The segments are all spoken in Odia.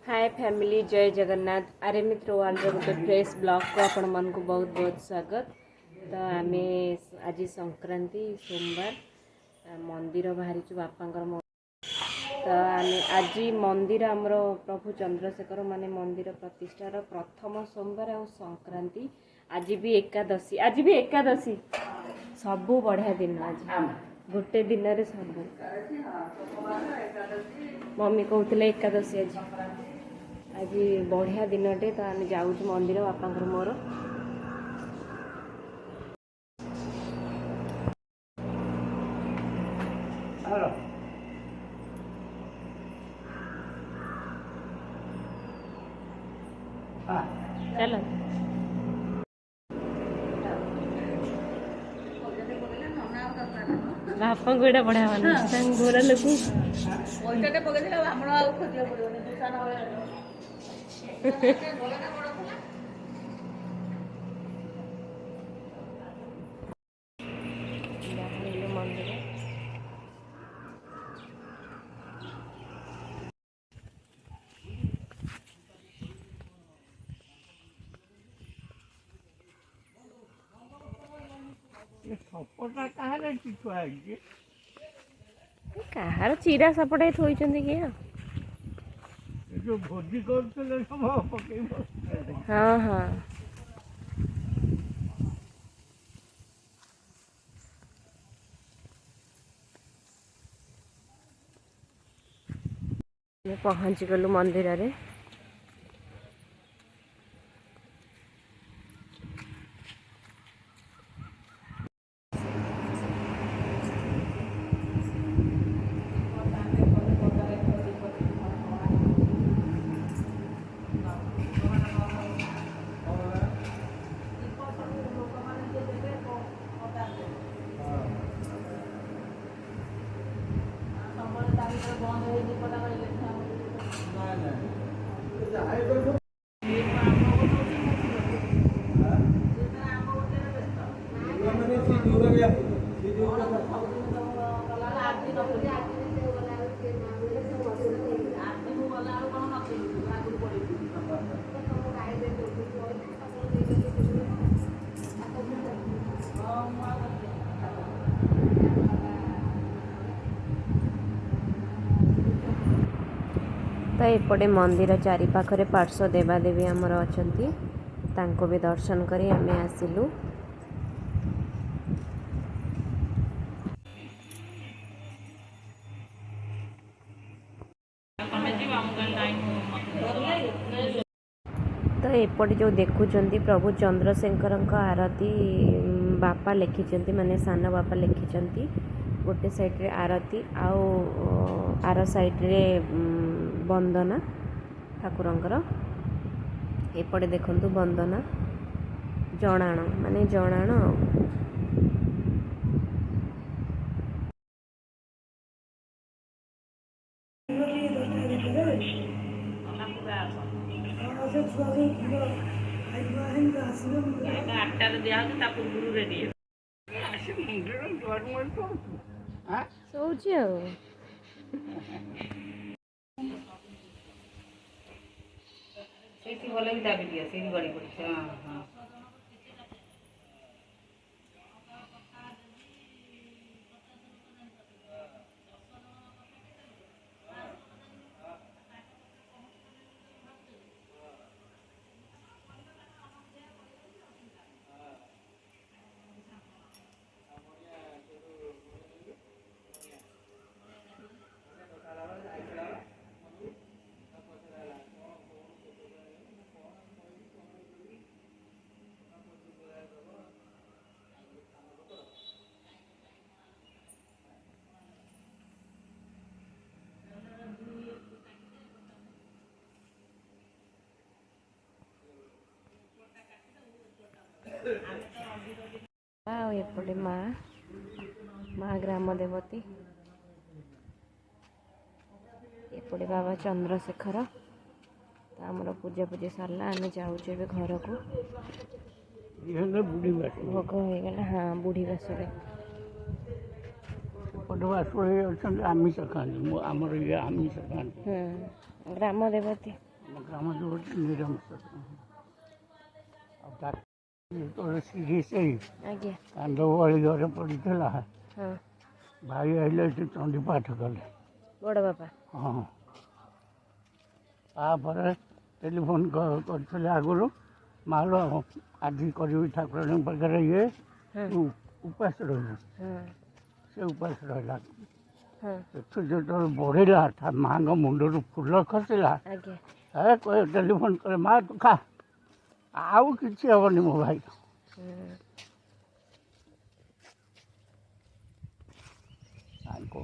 ହାଏ ଫ୍ୟାମିଲି, ଜୟ ଜଗନ୍ନାଥ। ଆରେ ମିତ୍ର ୱାର୍ଲଡର ଗୋଟେ ଫ୍ରେଶ୍ ବ୍ଲଗ୍କୁ ଆପଣମାନଙ୍କୁ ବହୁତ ବହୁତ ସ୍ୱାଗତ। ତ ଆମେ ଆଜି ସଂକ୍ରାନ୍ତି ସୋମବାର ମନ୍ଦିର ବାହାରିଛୁ ବାପାଙ୍କର। ତ ଆମେ ଆଜି ମନ୍ଦିର, ଆମର ପ୍ରଭୁ ଚନ୍ଦ୍ରଶେଖର ମାନେ ମନ୍ଦିର ପ୍ରତିଷ୍ଠାର ପ୍ରଥମ ସୋମବାର ଆଉ ସଂକ୍ରାନ୍ତି, ଆଜି ବି ଏକାଦଶୀ, ଆଜି ବି ଏକାଦଶୀ। ସବୁ ବଢ଼ିଆ ଦିନ ଆଜି, ଗୋଟେ ଦିନରେ ସବୁ। ମମି କହୁଥିଲେ ଏକାଦଶୀ ଆଜି, ଆଜି ବଢ଼ିଆ ଦିନଟେ। ତ ଆମେ ଯାଉଛୁ ମନ୍ଦିର ବାପାଙ୍କର ମୋର। ହ୍ୟାଲୋ। ହଁ। ଚାଲ। ବାପାଙ୍କୁ ଏଇଟା ବଢ଼ିଆ ମାନୁଛି, ତାଙ୍କ ଗୋରା ଲୋକ। ପଇସାଟେ ପକେଇଦେଲେ ଆଉ ଆମର ଆଉ ଖୋଜିବାକୁ ପଡ଼ିବନି ଦୋକାନ। ବାହାରିଲୁ ମନ୍ଦିର। ଏ ସପଟା କାହାର ଏଠି ଥୁଆ ହେଇଛି? କାହାର ଚିରା ସାପଟା ଥୋଇଛନ୍ତି କିଏ ଆଉ। ଏ ଯୋଉ ଭୋଜି କରୁଥିଲେ ସବୁ ପକେଇ ବସିଥିଲେ। ହଁ, ଆମେ ପହଞ୍ଚିଗଲୁ ମନ୍ଦିରରେ। ସବୁବେଳେ ତା ଭିତରେ ବନ୍ଦ ହେଇ ଦୀପଟା ଇଲେକ୍ଟ୍ରି। ଆଜି ମୁଁ ଗଲାବେଳକୁ କଣ ନଥିଲି, ଆଗରୁ ପଳେଇଥିଲି। ହଁ, ମୁଁ ଆଉ ତ ଏପଟେ ମନ୍ଦିର ଚାରିପାଖରେ ପାର୍ଶ୍ୱ ଦେବାଦେବୀ ଆମର ଅଛନ୍ତି, ତାଙ୍କୁ ବି ଦର୍ଶନ କରି ଆମେ ଆସିଲୁ। ତ ଏପଟେ ଯେଉଁ ଦେଖୁଛନ୍ତି ପ୍ରଭୁ ଚନ୍ଦ୍ରଶେଖରଙ୍କ ଆରତୀ, ବାପା ଲେଖିଛନ୍ତି, ମାନେ ସାନ ବାପା ଲେଖିଛନ୍ତି। ଗୋଟେ ସାଇଡ଼୍ରେ ଆରତୀ ଆଉ ଆର ସାଇଡ଼୍ରେ ବନ୍ଦନା ଠାକୁରଙ୍କର। ଏପଟେ ଦେଖନ୍ତୁ ବନ୍ଦନା ଜଣାଣ, ମାନେ ଜଣାଣ ଆଉ। 8ଟାରେ ଦିଆହଉଛି, ତା ପୂର୍ବରୁ ରେଡି। ଆସି ମନ୍ଦିର ଦୁଆର ମୁହଁରେ ଶୋଉଛୁ, ଆଁ? ଶୋଉଛି ଆଉ। ସେଇଠି ଭଲ ବି ଦାବି ଦିଅ, ସେଇଠି ଗଳି ପଡ଼ିଛି। ହଁ। ଆଉ ଏପଟେ ମା, ମା ଗ୍ରାମ ଦେବତୀ, ଏପଟେ ବାବା ଚନ୍ଦ୍ରଶେଖର। ତ ଆମର ପୂଜା ପୂଜି ସରିଲା, ଆମେ ଯାଉଛୁ ଏବେ ଘରକୁ। ଇଏ ହେଲେ ବୁଢ଼ୀ ବାସୁଳି। ଭୋଗ ହେଇଗଲା। ହଁ, ବୁଢ଼ୀ ବାସୁଳି। ଏପଟେ ବାସୁଳି ଅଛନ୍ତି, ଆମିଷ ଖାଆନ୍ତି। ମୁଁ ଆମର ଇଏ ଆମିଷ ଖାଆନ୍ତି। ହୁଁ, ଗ୍ରାମ ଦେବତୀ। ଗ୍ରାମ ଦେବତୀ ନିରନ୍ତର। ଆଉ ଯେତେବେଳେ ସିରିଏସ୍ ହେଇ ଆଜ୍ଞା କାନ୍ଧବଳି ଘରେ ପଡ଼ିଥିଲା, ଭାଇ ଆଇଲେ, ଏଠି ଚଣ୍ଡୀ ପାଠ କଲେ। ବଡ଼ ବାପା? ହଁ। ତାପରେ ଟେଲିଫୋନ୍ କରିଥିଲେ ଆଗରୁ, ମାଲ ଆଜି କରିବି ଠାକୁରାଣୀଙ୍କ ପାଖରେ ଇଏ, ତୁ ଉପାସ ରହିବୁ। ସେ ଉପାସ ରହିଲା। ସେଠୁ ଯେତେବେଳେ ବଢ଼ିଲା, ତା ମାଆଙ୍କ ମୁଣ୍ଡରୁ ଫୁଲ ଖସିଲା। ହେ ଟେଲିଫୋନ୍ କଲେ, ମା ତୁ ଖା, ଆଉ କିଛି ହେବନି ମୋ ଭାଇ। ତାଙ୍କ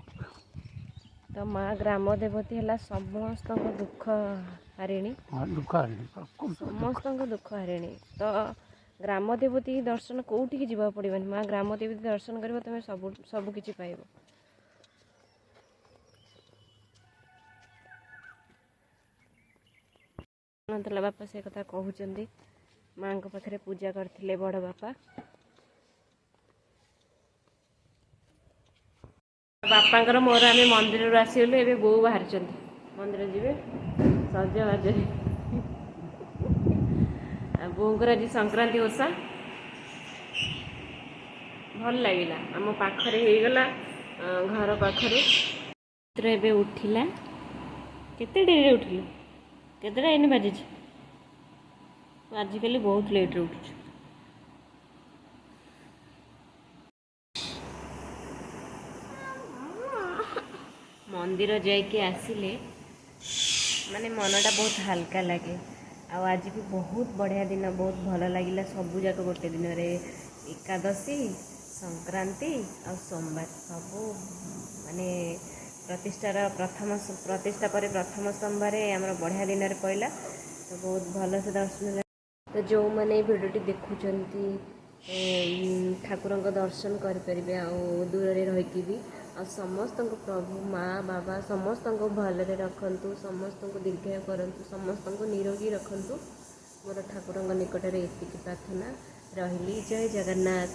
ତ ମା ଗ୍ରାମ ଦେବତୀ ହେଲା ସମସ୍ତଙ୍କ ଦୁଃଖ ହାରିଣୀ। ହଁ, ଦୁଃଖ ହାରିଣୀ, ପ୍ରକୃତ ଦୁଃଖ। ସମସ୍ତଙ୍କ ଦୁଃଖ ହାରିଣୀ। ତ ଗ୍ରାମ ଦେବତୀ ଦର୍ଶନ କୋଉଠିକି ଯିବାକୁ ପଡ଼ିବନି। ମା ଗ୍ରାମ ଦେବତୀ ଦର୍ଶନ କରିବ, ତମେ ସବୁ କିଛି ପାଇବ। ନଥିଲା ବାପା ସେ କଥା କହୁଛନ୍ତି। ମାଙ୍କ ପାଖରେ ପୂଜା କରିଥିଲେ ବଡ଼ ବାପା। ବାପାଙ୍କର ମୋର ଆମେ ମନ୍ଦିରରୁ ଆସିଗଲୁ। ଏବେ ବୋଉ ବାହାରିଛନ୍ତି, ମନ୍ଦିର ଯିବେ ସଜବାଜରେ। ଆଉ ବୋଉଙ୍କର ଆଜି ସଂକ୍ରାନ୍ତି ଓଷା। ଭଲ ଲାଗିଲା, ଆମ ପାଖରେ ହେଇଗଲା, ଘର ପାଖରେ। ଏବେ ଉଠିଲା। କେତେ ଡେରିରେ ଉଠିଲୁ? କେତେଟା ଏଇନେ ବାଜିଛି? ଆଜିକାଲି ବହୁତ ଲେଟ୍ରେ ଉଠୁଛୁ। ମନ୍ଦିର ଯାଇକି ଆସିଲେ ମାନେ ମନଟା ବହୁତ ହାଲକା ଲାଗେ। ଆଉ ଆଜି ବି ବହୁତ ବଢ଼ିଆ ଦିନ, ବହୁତ ଭଲ ଲାଗିଲା। ସବୁ ଯାକ ଗୋଟେ ଦିନରେ, ଏକାଦଶୀ, ସଂକ୍ରାନ୍ତି ଆଉ ସୋମବାର, ସବୁ ମାନେ ପ୍ରତିଷ୍ଠାର ପ୍ରଥମ, ପ୍ରତିଷ୍ଠା ପରେ ପ୍ରଥମ ସୋମବାର ଆମର ବଢ଼ିଆ ଦିନରେ ପଡ଼ିଲା। ତ ବହୁତ ଭଲସେ ଦର୍ଶନ ହେଲା। ତ ଯେଉଁମାନେ ଏଇ ଭିଡ଼ିଓଟି ଦେଖୁଛନ୍ତି, ଠାକୁରଙ୍କ ଦର୍ଶନ କରିପାରିବେ ଆଉ ଦୂରରେ ରହିକି ବି। ଆଉ ସମସ୍ତଙ୍କୁ ପ୍ରଭୁ ମା ବାବା ସମସ୍ତଙ୍କୁ ଭଲରେ ରଖନ୍ତୁ, ସମସ୍ତଙ୍କୁ ଦୀର୍ଘାୟୁ କରନ୍ତୁ, ସମସ୍ତଙ୍କୁ ନିରୋଗୀ ରଖନ୍ତୁ। ମୋର ଠାକୁରଙ୍କ ନିକଟରେ ଏତିକି ପ୍ରାର୍ଥନା ରହିଲି। ଜୟ ଜଗନ୍ନାଥ।